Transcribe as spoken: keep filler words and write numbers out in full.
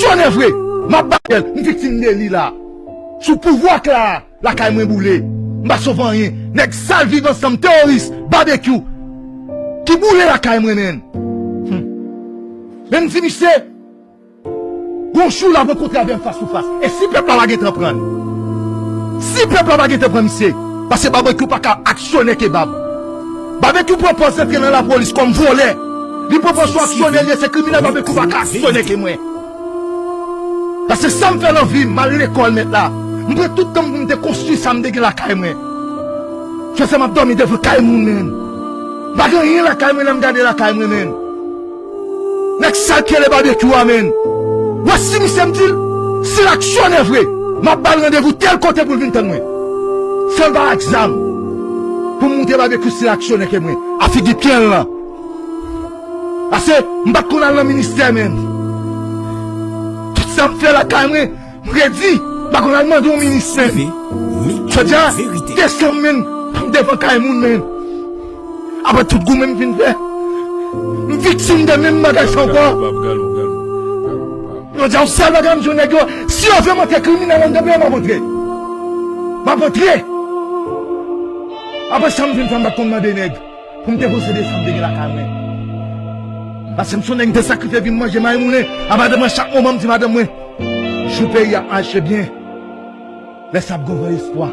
Konnen vre, m ap batèl, m viktim de li la. Sou pouvwa k la a, lakay mwen boule. M pa sove anyen. Nèg sal viv ansanm teworis, babekyou, ki boule lakay mwen, menn. Hmm. Men m di misye, gon jou l ap rankontre avè m fas pou fas. E si pèp la pa gentan pran l? Si pèp la pa gentan pran misye, paske babekyou pa ka aksyonè ke bab. Babekyou pran pòz antre nan lapolis kòm vòlè. Li pran pòz sou aksyonè, li se kriminèl, babekyou pa ka aksyonè ke mwen. Paske sa m fè nan vi m, m al lekòl mèt la. M pran tout tan m pou m te konstwi sa m te gen lakay mwen. Jodi a m ap dòmi devan kay moun, menn. M pa gen anyen lakay mwen, lè m gade lakay mwen, menn. Nèg sal k rele babekyou a, menn. Wè si misye m di l, si l aksyonè vre, m ap ba l randevou tèl kote pou l vin tann mwen. San l pa ak zam. Pou m montre babekyou si l aksyonè ke mwen. A figi pyen l lan. Paske m pa t konn al nan ministè, menn. Tout sa m fè lakay mwen, m redi, m pa konn al mande yon minis, menn. Jodi a, desanm, menn, m devan kay moun, menn. Apre tout goumen m fin fè, m viktim de menm bagay sa ankò. Jodi a, yon sèl bagay m di nèg yo, si yo vle m antre kriminèl anndan peyi a, m ap antre. M ap antre. Apre sa m fin fè, m pa t konn mande nèg. Pou m te posede sa m te gen lakay mwen. Paske m se yon nèg m te sakrifye vi m manje may moulen. A madanm mwen, chak moman m di madanm mwen, jou peyi a ap mache byen, lè sa ap gen yon espwa.